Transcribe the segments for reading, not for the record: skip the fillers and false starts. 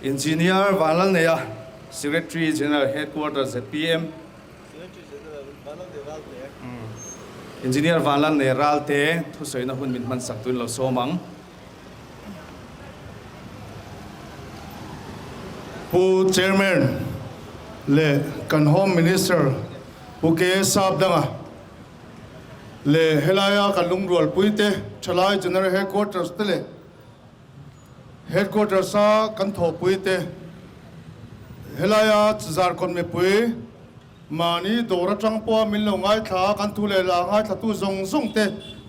Engineer Vanlalneia, Secretary General Headquarter zpm. Engineer Vanlalneia Ralte thusawina hun min hmansak tuin lo sawm ang. Pu Chairman leh kan Home Minister Pu KS Sapdanga leh helaia kan lungrualpuite Thalai General Headquarters te leh Headquarters a kan thawhpuite helaia Zarkawt mipui mahni dawr atang pawha min lo ngaithla a, kan thu leh la ngaithlatu zawng zawng te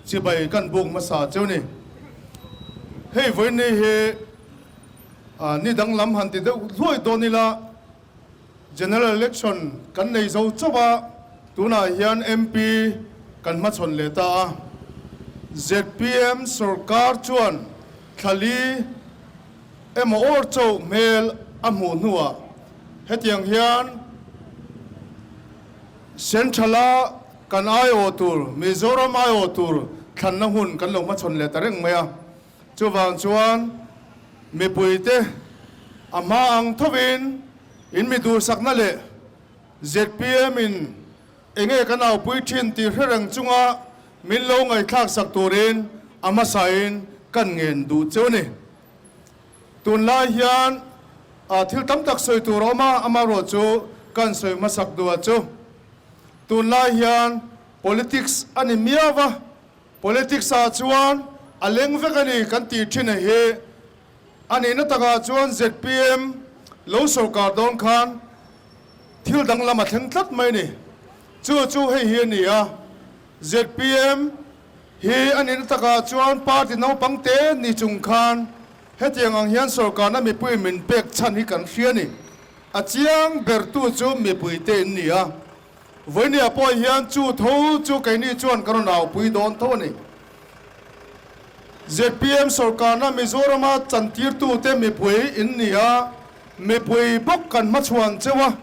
chibai kan buk hmasa cheu ni. Hei vawiin hi ni danglam han ti deuh hluai dawn ila General Election kan nei zo chauh a, tunah hian MP kan hmachhawn leh ta a. Zpm sorkar chuan thlali emaw awr chauh hmel a hmuh hnuah hetiang hian Central-a kan aiawh tur, Mizoram aiawh tur thlanna hun kan lo hmachhawn leh ta reng mai a. Chuvang chuan mipuite a hma ang thovin in mi duhsakna leh zpm in enge kan aupui thin tih hre reng chunga min lo ngaihthlak sak turin a hmasain kan ngen duh cheu a ni. Tunlai hian thil tam tak sawi tur a awm a, amaherawhchu kan sawi hmasak duh a chu. Tunlai hian politics a ni miau va. Politics ah chuan a leng vek a ni kan tih thin a hi. A nihna takah chuan zpm lo sorkar dawn khan thil danglam a thleng tlat mai a ni. Chu chu hei hi a ni a, zpm hi a nihna takah chuan party naupang te ni chung khan hetiang ang hian sorkarna mipui min pek chhan hi kan hria a ni. A chiang bertu chu mipuite in ni a. Vawinia pawh hian chu tho chu keini chuan ka rawn aupui dawn tho a ni. Zpm sorkarna Mizorama chantirtute mipui in ni a, mipui bawk kan hmachhuan cheu a.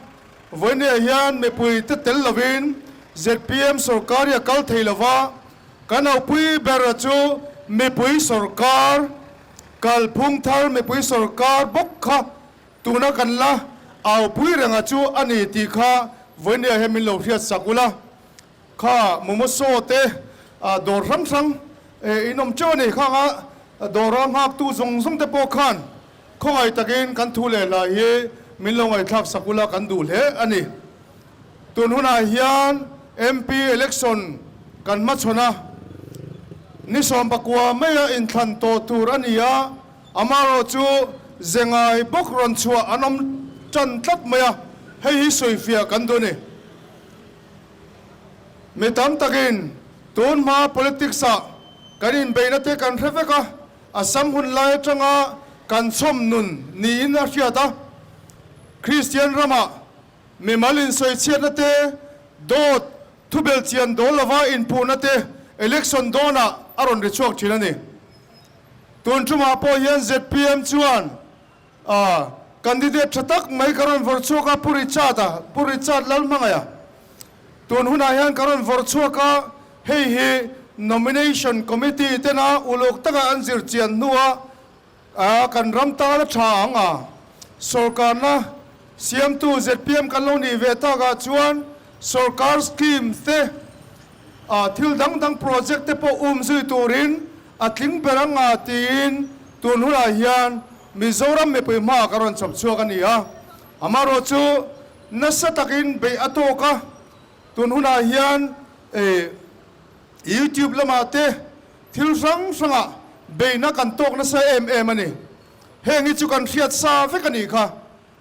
Vawinia hian mipui te tel lovin zpm sorkar hi a kal thei lo va, kan aupui ber chu mipui sorkar, kalphung thar mipui sorkar bawk kha Tuna kan la aupui renga chu a ni tih kha vawinia hian min lo hriat sak ula, kha momo saw te dawr hrang hrang in awm teuh a ni khang a, dawra nghaktu zawng zawng te pawh khan khawngaih takin kan thu leh hlai hi min lo ngaihthlak sak ula kan duh hle a ni. Tun hunah hian MP election kan hmachhawn a, ni 19 maia inthlan tawh tur a ni a, Amaherawh chu ze ngai bawk rawn chhuah an awm tan tlat mai a, hei hi sawifiah kan duh a ni. Mi tam takin tun hma politics ah kan inbeihna te kan hre vek a, Assam hun lai atanga kan chhawm nun niin a hriat a, Kristian ramah mimal insawichhiatna te, dawt, thubelchian dawl lova inpuhna te election dawnah a rawn ri chhuak thin a ni. Tun tumah pawh hian zpm chuan candidate tha tak mai ka rawn vawrh chhuak a, Pu Richard a, Pu Richard Lalhmangaih a. Tun hunah hian ka rawn vawrh chhuak a, hei hi Nomination Committee tena uluk taka an zir chian hnua kan ram tan a tha ang a, sawrkarna siamtu zpm kan lo nih ve takah chuan sawrkar scheme te, Thil dang dang project te pawh um zui turin a tling ber ang a tiin tun hunah hian Mizoram mipui hmaah ka rawn chhawp chhuak a ni a. Amaherawh chu nasa takin beih a tawk a, tun hunah hian YouTube lamah te thil hrang hrangah beihna kan tawk nasa em em a ni. Heng hi chu kan hriat sa vek a nih kha.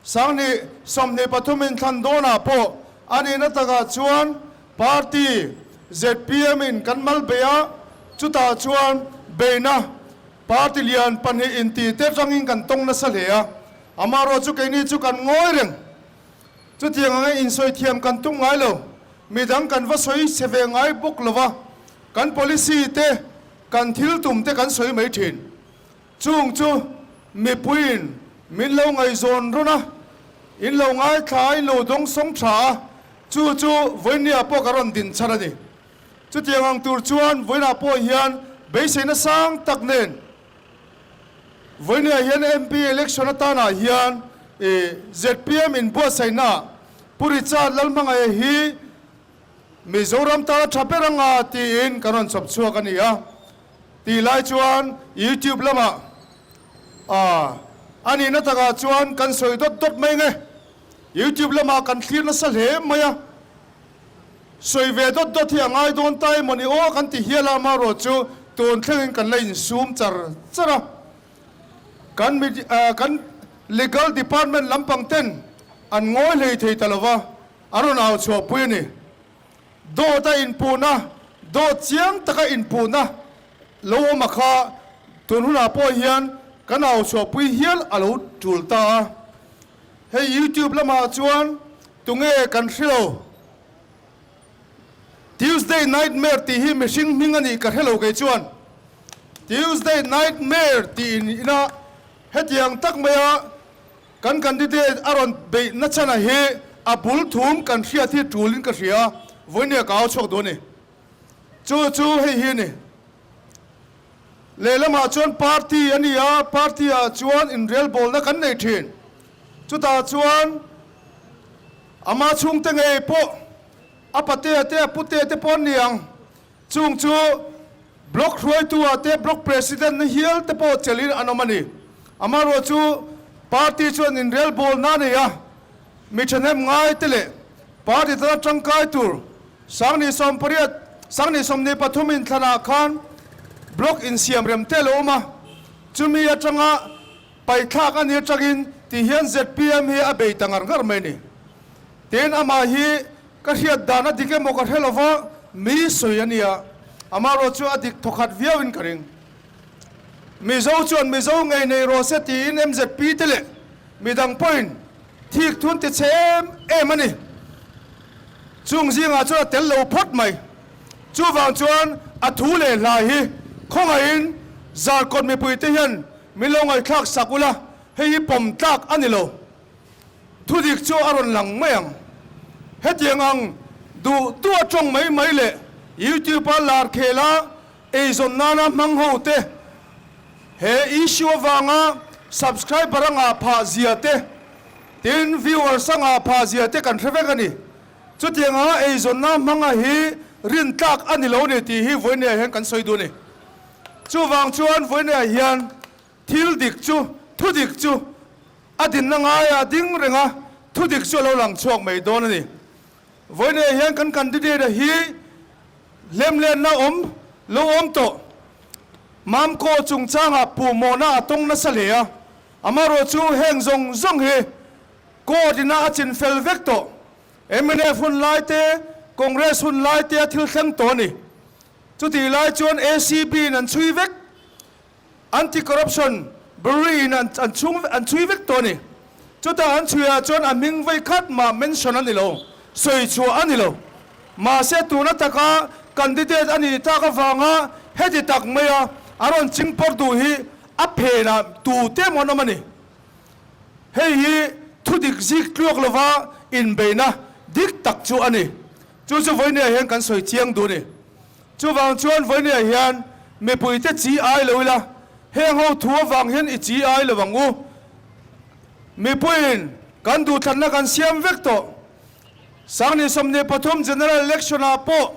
Sanghnih 23 inthlan dawnah pawh a nihna takah chuan party zpm in kan mal bei a, chutah chuan beihna party lian pahnih inti te atangin kan tawng nasa hle a, amaherawh chu keini chu kan ngawi reng. Chutiang anga insawi thiam kan tum ngai lo, midang kan va sawi chhe ve ngai bawk lo va, kan policy te, kan thil tum te kan sawi mai thin. Chung chu mipuiin min lo ngaihzawn rawn a, in lo ngaithla a, in lo dawng sawng tha a, chu chu vawinia pawh ka rawn din chhan a ni. Chutiang ang tur chuan vawiinah pawh hian beiseina sang tak nen Vawinia hian MP election atanah hian zpm inbuatsaihna Pu Richard Lalhmangaih hi Mizoram tana tha ber anga tiin kan rawn chawp chhuak a ni a. Tih lai chuan YouTube lamah a nihna takah chuan kan sawi dawt dawt mai nge. YouTube lamah kan thlir nasa hle mai a. Sawi ve dawt dawt hi a ngai dawn ta emaw ni aw kan ti hial a, amaherawh chu tun thlengin kan la insum char char a. Kan kan legal department lampang ten an ngawi hlei thei ta lova, a rawn au chhuahpui a ni. Dawt a inpuhna, dawt chiang taka inpuhna lo awm a kha tun hunah pawh hian kan au chhuahpui hial a lo tul ta a. Hei YouTube lamah chuan tunge kan hre lo. Tuesday Nightmare tih hi mihring hming a nih ka hre lo kei chuan. Tuesday Nightmare tih in ina hetiang tak maia kan candidate a rawn beih na chana hi a bul thum kan hriat hi tulin ka hria, vawinia ka au chhuak duh a ni. Chu chu hei hi a ni. Lehlamah chuan party a ni a, party ah chuan inrelbawlna kan nei thin. Chutah chuan ama chhungte ngei pawh a patea te a putea te pawh an ni ang. Chung chu Block hruaitu ah te Block President na hial te pawh chelhin an awm a ni. Amaherawh chu party chuan inrelbawlna a nei a, mi thahnem ngai te leh party tana tangkai tur Sangni 80, Sangni 23 inthlanah khan Block insiam rem te lo awm a, chumi atanga paithlak a ni atangin ti hian zpm hi a bei ta ngar ngar mai a ni. Tin, amah hi ka hriat dan a dik emaw ka hre lova mi sawi a nia, amaherawh chu a dik thawkhat viauin ka ring. Mizo chuan Mizo ngei nei rawh se tiin mzp te leh midang pawhin thik thun ti chhe em em a ni. Chung zingah chuan a tel lo phawt mai. Chuvang chuan a thu leh hla hi khawngaihin Zarkawt mipuite hian min lo ngaihthlak sak ula, hei hi pawm tlak a ni lo. Thudik chu a rawn lang mai ang. Hetiang ang duh duh a tawng mai mai leh YouTube a lar khel a eizawn nana hmang ho te, he issue avanga subscriber a ngah phah zia te, tin viewers a ngah phah zia te kan hre vek a ni. Chutiang anga eizawnna hmanga hi rin tlak a ni lo ni tih hi vawineah hian kan sawi duh a ni. Chuvang chuan vawineah hian thil dik chu, thu dik chu a dinna ngaiah ding reng a, thu dik chu a lo lang chhuak mai dawn a ni. Vawineah hian kan candidate-a hi hlemlenna awm lo awm tawh. Mamkaw chungchangah puhmawhna a tawng nasa hle a, amaherawh chu heng zawng zawng hi court ina a chin fel vek tawh. Mnf hun lai te, Congress hun lai te a thil thleng tawh a ni. Chutih lai chuan ACB in an chhui vek. Anti-Corruption Bureau in an chhung an chhui vek tawh a ni. Chutah an chhui ah chuan a hming vei khat mah mention a ni lo, sawi chhuah a ni lo. Mahse tuna taka candidate a nih tak avanga heti tak maia a rawn ching pawr duh hi a phenah tute emaw an awm a ni. Hei hi thudik zik tluak lova inbeihna dik tak chu a ni. Chu chu vawinia hian kan sawi chiang duh a ni. Chuvang chuan vawinia hian mipuite chi ai lo ila, heng ho thu avang hian i chi ai lo ang u. Mipuiin kan duhthlanna kan siam vek tawh. Sangni 23 General Election ah pawh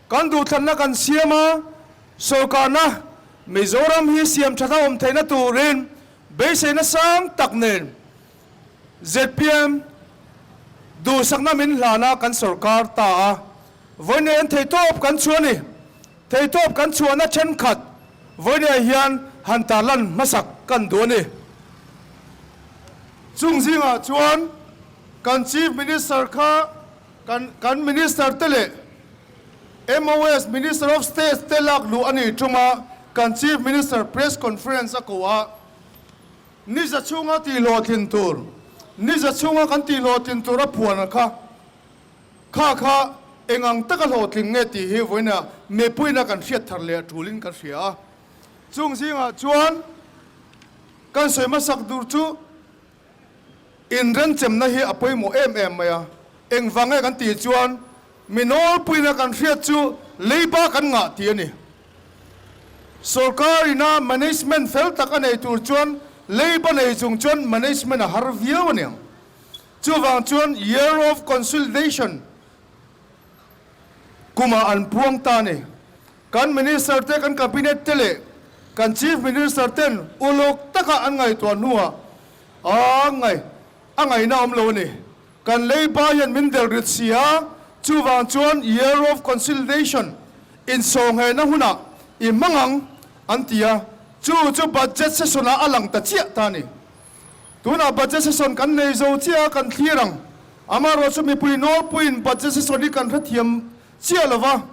kan duhthlanna kan siam a, sawrkarna Mizoram hi siam that a awm theihna turin beiseina sang tak nen zpm duhsakna min hlan a kan sawrkar ta a, vawiin en theihtawp kan chhuah a ni. Theihtawp kan chhuahna thenkhat vawiinah hian han tarlan hmasak kan duh a ni. Chung zingah chuan kan Chief Minister kha kan kan Minister te leh MOS Minister of State te lak luh a nih ṭuma kan Chief Minister Press Conference a ko a, Niza chhunga tihhlawhtlin tur, Niza chhunga kan tihhlawhtlin tur a phuan kha, kha kha eng ang taka hlawhtling nge tih hi vawiina mipuiina kan hriat thar leh a ṭulin kan hria a. Chung zingah chuan kan sawi hmasak dur chu inrenchemna hi a pawimawh em em mai a. Engvang nge kan tih chuan mi nawlpuiina kan hriat chu leiba kan ngah tih a ni. Sorkar ina management fel tak a nei tur chuan Leiba nei chung chuan management a har viau a niang. Chuvang chuan Year of Consolidation kumah an puang ta a ni. Kan Minister te, kan Cabinet te leh kan Chief Minister ten uluk taka an ngaihtuah hnuah a ngai a ngaihna awm lo a ni. Kan leiba hian min del rit si a, chuvang chuan Year of Consolidation insawhnghehna hunah i hmang ang an ti a, chu chu Budget Session ah a lang ta chiah ta a ni. Tunah Budget Session kan nei zo chiah a, kan thlir ang. Amaherawhchu mipui nawlpuiin Budget Session hi kan hrethiam chiah lo va,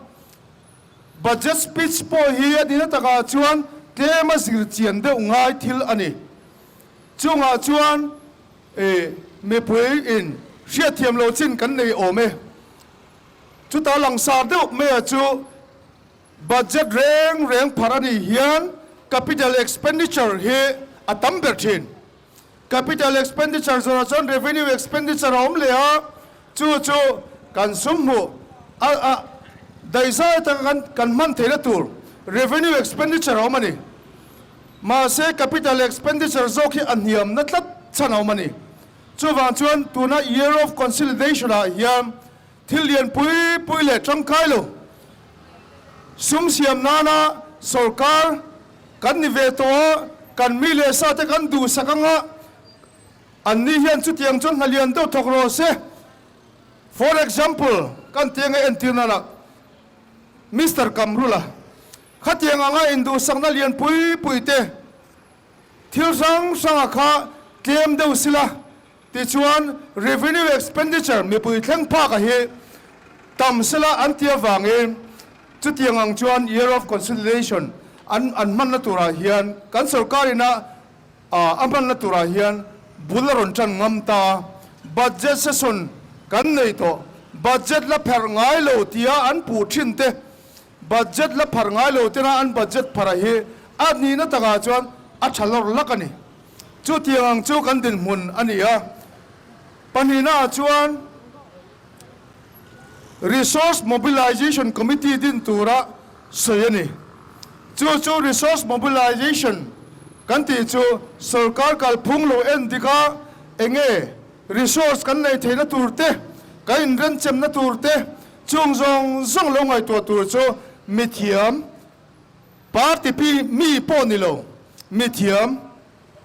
Budget Speech pawh hi a nihna takah chuan tlema zir chian deuh ngai thil a ni. Chungah chuan E, mipui in hriatthiam lo chin kan nei awm e. Chuta langsar deuh maia chu budget reng reng phar a nih hian capital expenditure hi a tam ber thin. Capital expenditure zawrah chuan revenue expenditure a awm leh a, chu chu kan sum hmuh a a daihzai atanga kan kan hman theihna tur revenue expenditure a awm a ni. Mahse, capital expenditure zawk hi a hniamna tlat chhan a awm a ni. Chuvang chuan tuna Year of Consolidation ah hian thil lian pui pui leh tangkai lo sum siam nana sorkar kan ni ve tawh a, kan mi leh sa te kan duhsak anga an ni hian chutiang chuan hna lian deuh thawk rawh se. For example, kan ti anga entir nana Mister Kamrula Khatiang anga induhsakna lian pui pui te thil hrang hranga kha tlem deuh sila tichuan revenue expenditure mipui thleng phak a hi tam sila an ti avangin chutiang ang chuan year of consolidation an an hmanna turah hian kan sorkar ina a hmanna turah hian bul a rawn tan ngam ta. Budget session kan nei tawh budget la pherh ngai lo tia an puh thin te Budget la phar ngai lo tena an budget phar a hi a nihna takah chuan a tha lawr lak a ni. Chutiang ang chu kan dinhmun a ni a. Pahnihnaah chuan Resource Mobilization Committee din tura sawi a ni. Chu chu Resource Mobilization kan tih chu sorkar kalphung lo en dik a enge resource kan nei theihna tur te, kan inrenchemna tur te, Chung zawng zawng lo ngaihtuah tur chu mithiam, party pi mi pawh ni lo, mithiam,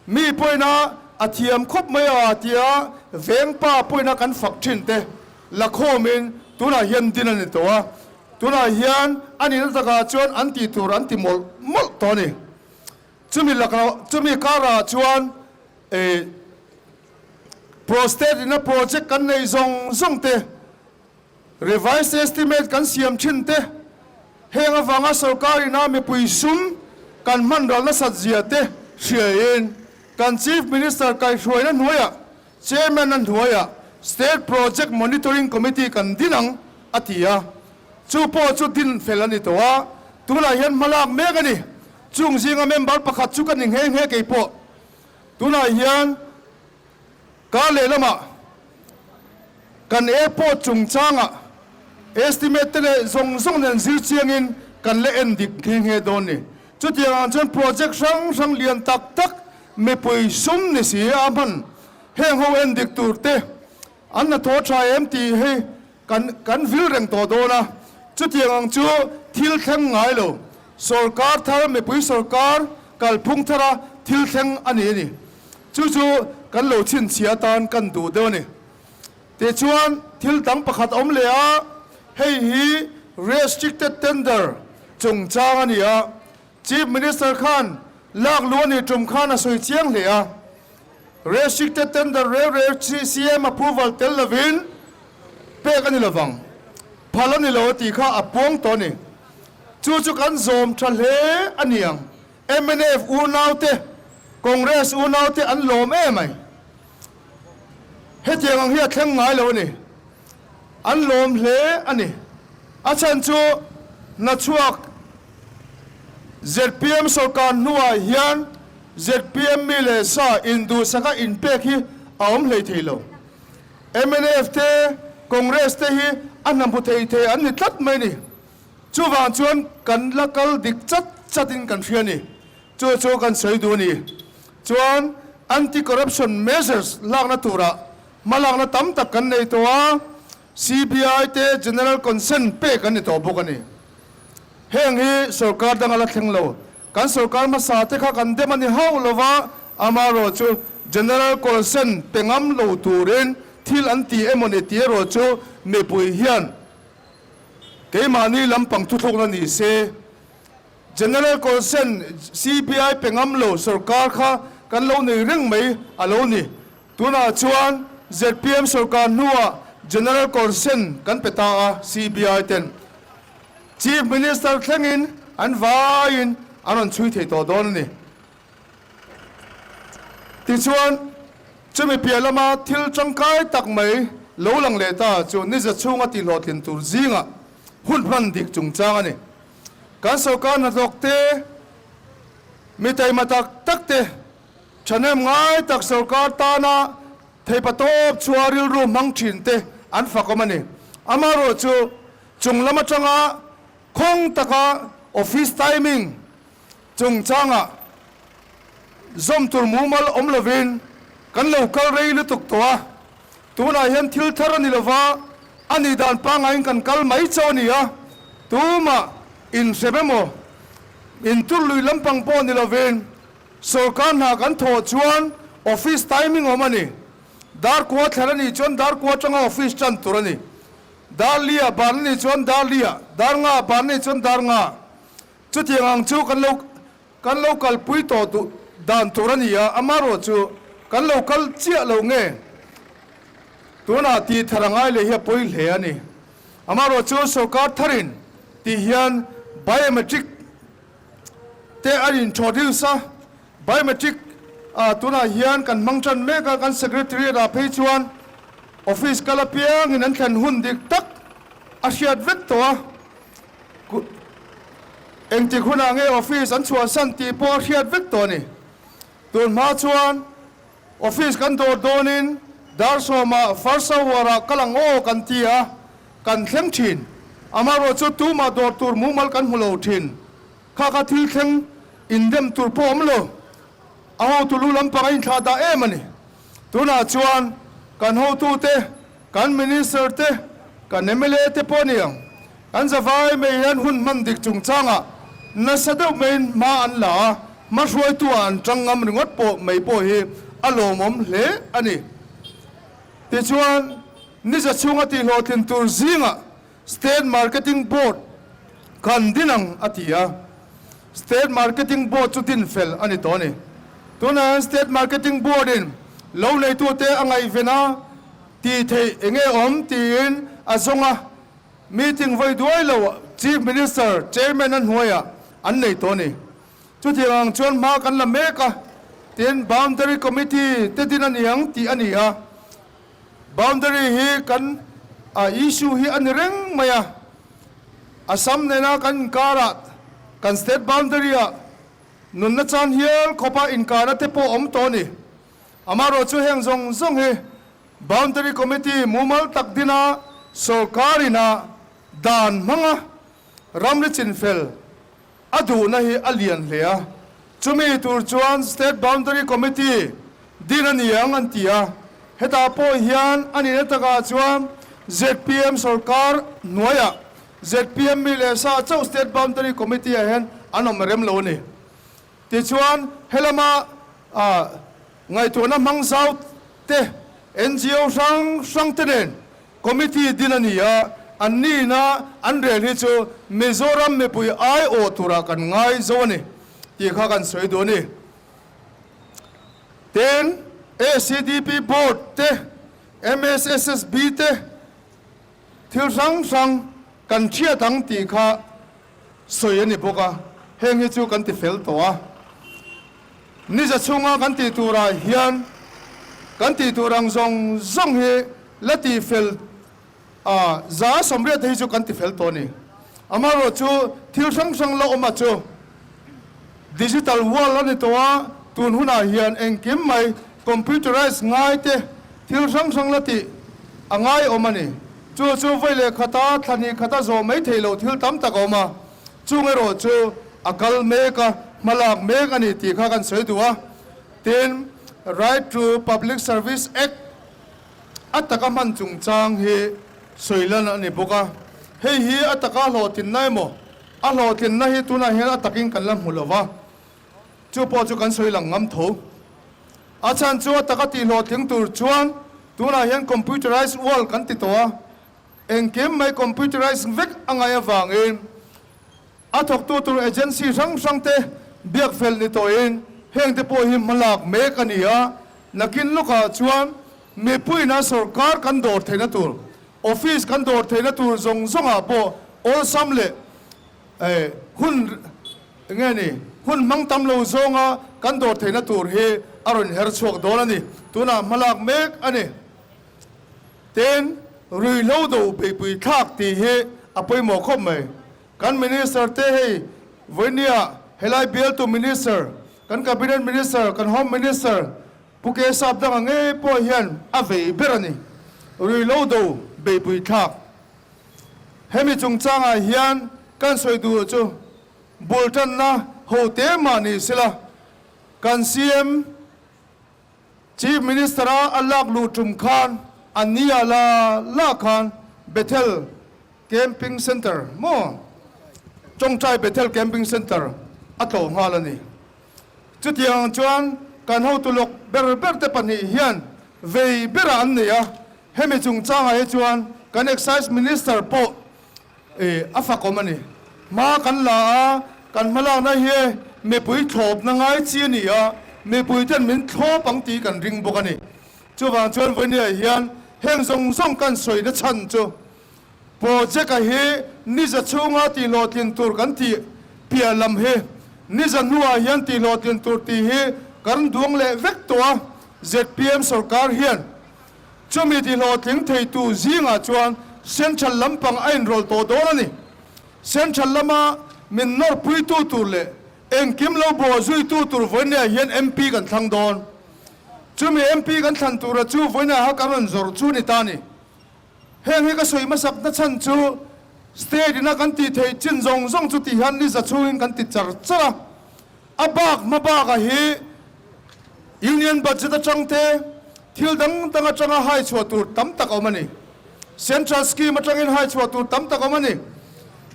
mi pawina a thiam khawp mai a tia veng pa pawina kan fak thin te la khawmin tunah hian din a ni tawh a, tunah hian a nihna takah chuan an tih tur an ti mawlh mawlh tawh a ni. Chumi lakah chumi karah chuan eh prostate ina project kan neih zawng zawng te, Revised estimate kan siam thin te, heng avanga sorkar ina mipui sum kan hman ral nasat zia te hriain kan Chief Minister kaihhruaina hnuaiah Chairman a hnuaiah State Project Monitoring Committee kan din ang a ti a, chu pawh chu din fel a ni tawh a, tunah hian hmalak mek a ni. Chung zinga member pakhat chu ka ni nghe nghe kei pawh tunah hian Kar lehlamah kan airport chungchangah estimate te leh zawng zawng nen zir chiangin kan la en dik nghe nghe dawn ni. Chutiang ang chuan project hrang hrang lian tak tak mipui sum ni si a hman heng ho en dik tur te an hnathawh tha em tih hi kan kan vil reng tawh dawn a. Chutiang ang chu thil thleng ngai lo sorkar thar mipui sorkar kalphung thara thil thleng a ni a ni. Chu chu kan lo chhinchhiah atan kan duh deuh a ni. Tichuan, thil dang pakhat a awm leh a, hei hi restricted tender chungchang a ni a. Chief Minister khan lak luh a nih tum khan a sawi chiang hle a. Restricted tender reu reu CM approval tel lovin pek a ni lovang, phal a ni lo a tih kha a puang tawh a ni. Chu chu kan zawm tha hle a ni ang. Mnf unaute, Congress unaute an lawm em ai. Hetiang ang hi a thleng ngai lo a ni. An lawm hle a ni. A chhan chu hna chhuak zpm sorkar hnuah hian zpm mi leh sa induhsaka inpek hi a awm hlei thei lo. Mnf te, Congress te hi a hna hmu thei thei an ni tlat mai a ni. Chuvang chuan kan la kal dik chat chat in kan hria a ni. Chu chu kan sawi duh a ni. Chuan anti-corruption measures lakna turah hmalakna tam tak kan nei tawh a, CBI te general consent pek an ni tawh bawk a ni. Heng hi sorkar dang a la thleng lo. Kan sorkar hmasa te kha kan dem a ni hauh lo va, amaherawh chu general consent pe ngam lo turin thil an ti emaw ni tih erawh chu mipui hian keimahni lampang thuthlukna ni se. General Consent CBI pe ngam lo sorkar kha kan lo nei reng mai a lo ni. Tunah chuan zpm sorkar hnuah General Consent kan pe ta a, CBI ten Chief Minister thlengin an vaiin an rawn chhui thei tawh dawn a ni. Tichuan, chumi piah lama thil tangkai tak mai lo lang leh ta chu niza chhunga tihhlawhtlin tur zingah hun hman dik chungchang a ni. Kan sorkar hnathawk te, mi taima tak tak te, thahnem ngai tak sorkar tana theipa tawp chhuah rilru hmang thin te an fakawm a ni. Amaherawh chu chung lam atanga khawng taka office timing chungchangah zawm tur mumal awm lovin kan lo kal rei lutuk tawh a, tunah hian thil thar a ni lova, a nih dan pangaiin kan kal mai chauh a ni a, tumah inhrem emaw intur lui lampang pawh ni lovin sorkar hna kan thawh chuan office timing awm a ni. Dar kua thler a nih chuan dar kua atanga office tan tur a ni. Dar lia ban a nih chuan dar lia, dar nga ban a nih chuan dar nga. Chutiang ang chu kan lo kan lo kalpui tawh duh dan tur a ni a, amaherawh chu kan lo kal chiah lo nge tunah tih thar a ngai leh hi a pawi hle a ni. Amaherawh chu sorkar tharin tih hian biometric te a introduce a, biometric ah tunah hian kan hmang tan mek a, kan secretariat ah phei chuan office kal apiangin an thlen hun dik tak a hriat vek tawh a. Engtik hunah nge office an chhuahsan tih pawh a hriat vek tawh a ni. Tun hma chuan office kan dawr dawnin dar sawmah first hour-ah kal ang aw kan ti a, kan thleng thin. Amaherawh chu tumah dawr tur mumal kan hmu lo thin. Kha kha thil thleng indem tur pawh awm lo. A hotu lu lampang a inthlah dah em a ni. Tunah chuan kan hotute, kan Minister te, kan mla te pawh ni ang, kan zavai mai hian hun hman dik chungchangah nasa deuh maiin hma an la a, hma hruaitu-ah an tang ngam ringawt pawh mai pawh hi a lawmawm hle a ni. Tichuan, niza chhunga tihhlawhtlin tur zingah State Marketing Board kan din ang a ti a, State Marketing Board chu din fel a ni tawh a ni. Tunah hian State Marketing Board-in lo neitute a ngaihven a, tih theih eng nge awm tiin a zawng a, meeting vawi duai lo Chief Minister, Chairman a hnuaiah an nei tawh a ni. Chutiang ang chuan hma kan la mek a, tin Boundary Committee te din a ni ang tih a ni a. Boundary hi kan a issue hi a ni reng mai a, Assam nena kan inkarah kan state boundary ah nunna chan hial khawpa inkarna te pawh awm tawh a ni. Amaherawh chu heng zawng zawng hi Boundary Committee mumal tak dina sorkar ina dan hmanga ramri chinfel A duhna hi a lian hle a, chumi tur chuan State Boundary Committee din a ni ang an ti a, hetah pawh hian a nihna takah chuan zpm sorkar hnuaiah zpm mi leh sa chauh State Boundary Committee ah hian an awm rem lo a ni. Tichuan helama ngaihtuahna hmang zau te ngo hrang hrang te nen Committee din a ni a, an nihna an rel hi chu Mizoram mipui aiawh turah kan ngai zo a ni tih kha kan sawi duh a ni. Tin, ACDP Board te, MSSSB te thil hrang hrang kan thiat ang tih kha sawi a ni bawk a, heng hi chu kan ti fel tawh a. Niza chhunga kan tih turah hian kan tih tur ang zawng zawng hi la tih fel a, 180 te hi chu kan ti fel tawh a ni. Amaherawh chu thil hrang hrang la awm a chu digital world a ni tawh a, tun hunah hian engkim mai computerized ngai te thil hrang hrang la tih a ngai awm a ni. Chu chu vawi leh khata thla hnih khata zawh mai theih loh thil tam tak a awm a. Chung erawh chu a kal mek a, hmalak mek a ni tih kha kan sawi duh a. Tin, Right to Public Service Act a taka hman chungchang hi sawi lan a ni bawk a. Hei hi a taka hlawhtlinna emaw, a hlawhtlinna hi tunah hian a takin kan la hmu lo va, chu pawh chu kan sawi lang ngam tho. A chhan chu a taka tihhlawhtling tur chuan tunah hian computerized world kan ti tawh a, engkim mai computerized vek a ngaih avangin A thawktu tur agency hrang hrangte biak fel ni tawhin hengte pawh hi hmalak mek a ni a, nakin lawkah chuan mipuiina sorkar kan dawr theihna tur, office kan dawr theihna tur zawng zawngah pawh awlsam leh hun enge ni hun hmang tam lo zawnga kan dawr theihna tur hi a rawn her chhuak dawn a ni. Tunah hmalak mek a ni. Tin, ruihhlo do beihpui thlak tih hi a pawimawh khawp mai. Kan Minister te hei vawinia helai bialtu Minister, kan Cabinet Minister, kan Home Minister Pu Ke Sap danga ngei pawh hian a vei ber a ni. Ruihhlo do beihpui thlak. Hemi chungchangah hian kan sawi duh chu bul tanna ho te mah ni sela kan CM, Chief Minister a a lak luh tum khan a nia la la khan Bethel Camping Centre maw Tawngtai Bethel Camping Centre a tlawh nghal a ni. Chutiang chuan kan hotu lawk ber ber te pahnih hian vei berah an nei a, hemi chungchangah hi chuan kan Excise Minister pawh I a fakawm a ni. Hma kan la a, kan hmalakna hi mipui thlawpna ngai chi a ni a, mipui ten min thlawp ang tih kan ring bawk a ni. Chuvang chuan vawinia hian heng zawng zawng kan sawina chhan chu project-a hi niza chhunga tihhlawhtlin tur kan tih piah lam hi niza hnuah hian tihhlawhtlin tur tih hi kan duang leh vek tawh a, zpm sorkar hian Chumi tihlawhtling theitu zingah chuan Central lampang a inrawlh tawh dawn a ni. Central lama min nawrpuitu tur leh engkim lo bawh zuitu tur vawinia hian MP kan thlang dawn. Chumi MP kan thlan tura chu vawinia ha kan rawn zawrh chu ni ta a ni. Heng hi ka sawi hmasak na chhan chu State ina kan tih theih chin zawng zawng chu tih hian niza chhungin kan ti char char a. A bak hma baka hi Union Budget atang te, thil dang dang atanga hai chhuah tur tam tak a awm a ni. Central Scheme atangin hai chhuah tur tam tak a awm a ni.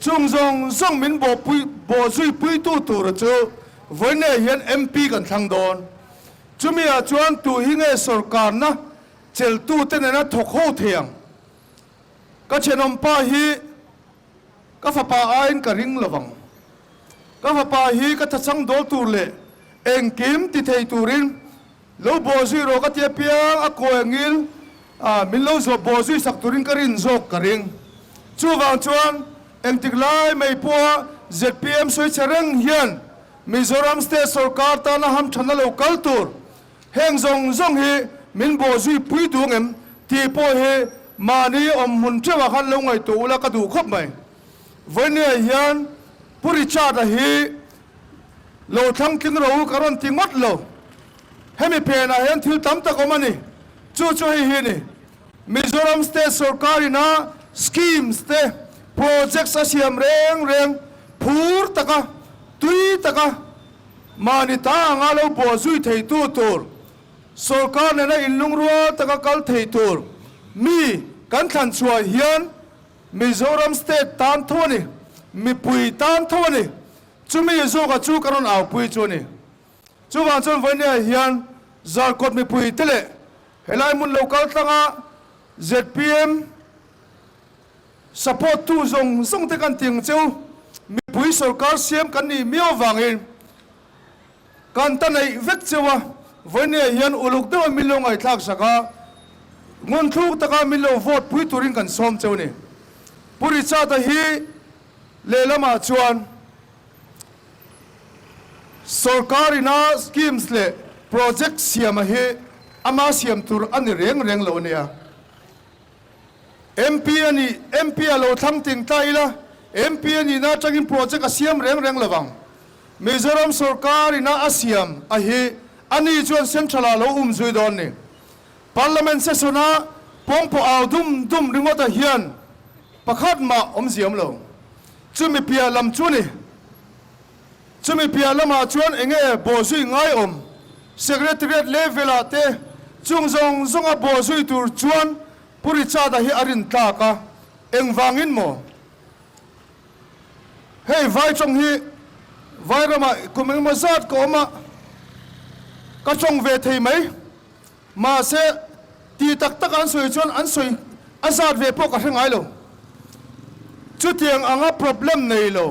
Chung zawng zawng min bawhpui bawhzui puitu tura chu vawiinah hian MP kan thlang dawn. Chumi ah chuan tu hi nge sorkarna cheltute nena thawk ho thei ang? Ka thenawmpa hi Ka fapa aiin ka ring lovang. Ka fapa hi ka thachang dawl tur leh engkim ti thei turin lo bawhzui rawh ka ti apiang a kawi angil a min lo zawh bawhzui sak turin ka rin zawk ka ring. Chuvang chuan engtik lai mai pawha zpm sawi che reng hian Mizoram State sawrkar tana hamthanna lo kal tur Heng zawng zawng hi min bawhzui pui duh ngem tih pawh hi mahni awm hmun theuhah khan lo ngaihtuah ula ka duh khawp mai. Vawinia hian Pu Richard-a hi lo thlang tling ro ka rawn ti ngawt lo. Hemi phenah hian thil tam tak awm a ni. Chu chu hei hi ni. Mizoram State sawrkar ina schemes te projects a siam reng reng phur taka tui taka Mahni ta anga lo buah zui theitu tur, sawrkar nena inlungrual taka kal thei tur mi kan thlan chhuah hian Mizoram state tan tho a ni, mipui tan tho a ni. Chumi zawka chu ka rawn aupui chu a ni. Chuvang chuan vawinia hian Zarkawt mipui te leh helai hmun lo kal tlanga zpm, Support tu zawng zawng te kan ti ang cheu, mipui sorkar siam kan nih miau avangin kan ta neih vek cheu a, vawinia hian uluk deuha min lo ngaihthlak sak a, ngunthluk taka min lo vote pui turin kan sawm cheu a ni. Pu Richard-a hi lehlamah chuan sorkar ina schemes leh project siama hi ama siam tur a ni reng reng lo a nia. MP a nih, MP a lo thlang ting ta ila, MP a nihna atangin project a siam reng reng lovang. Mizoram sorkar ina a siam a hi a ni chuan central ah lo um zui dawn ni. Parliament session a pawngpaw au dum dum ringawt ah hian pakhat mah awm ziam lo. Chumi piah lam chu ni. Chumi piah lamah chuan enge bawhzui ngai awm? Secretariat level ah te chung zawng zawng a bawh zui tur chuan Pu Richard-a hi a rin tlak a, engvangin maw? Hei vai tawng hi vai ramah kum engemaw zat ka awm a, ka tawng ve thei mai. Mahse, ti tak taka an sawi chuan an sawi a zat ve pawh ka hre ngai lo. Chutiang anga problem nei lo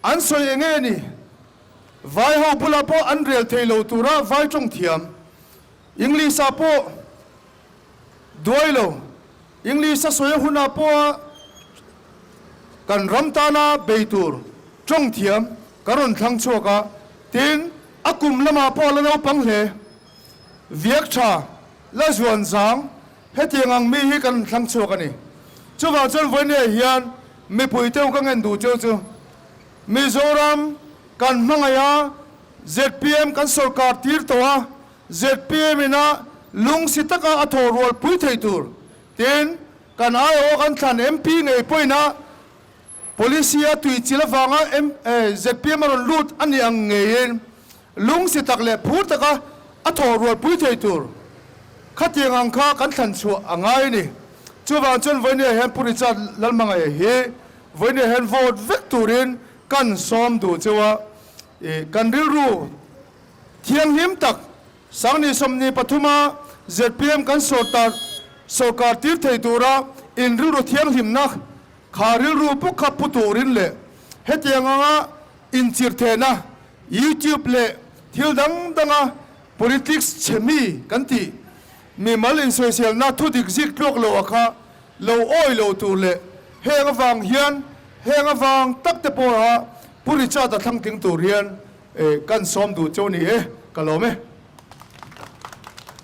an sawi enge ni? Vai ho bulah pawh an rel thei lo tura vai tawng thiam. English ah pawh duai lo. English a sawi a hunah pawha kan ram tana bei tur tawng thiam ka rawn thlang chhuak a, tin a kum lamah pawh a la naupang hle. Viak tha, la zuan zang, hetiang ang mi hi kan thlang chhuak a ni. Chuvang chuan vawinia hian mipui teu ka ngen duh cheu chu Mizoram kan hmangaih a, zpm kan sawrkar tir tawh a, Zpm ina lungsi taka a thaw rual pui thei tur tin kan aiawh kan thlan MP ngei pawhin a policy a tui chil avanga zpm a rawn lut a nih ang ngeiin lungsi tak leh phur taka a thaw rual pui thei tur khatiang ang kha kan thlan chhuah a ngai a ni. Chuvang chuan vawinia hian Pu Richard Lalhmangaih hi vawinia hian vote vek turin kan sawm duh cheu a, kan rilru Thianghlim tak, Sangni 23 a zpm kan sawrtar sawrkar tir thei tura in rilru thianghlimna kha rilru puk kha pu turin leh hetiang anga inchirthehna YouTube leh thil dang danga politics chhe mi kan tih mimal insawiselna thudik zik tluak lo a kha lo awi lo tur leh heng avang hian heng avang tak te pawha Pu Richard-a thlangtling tur hian E, kan sawm duh chu ni e, ka lawm e.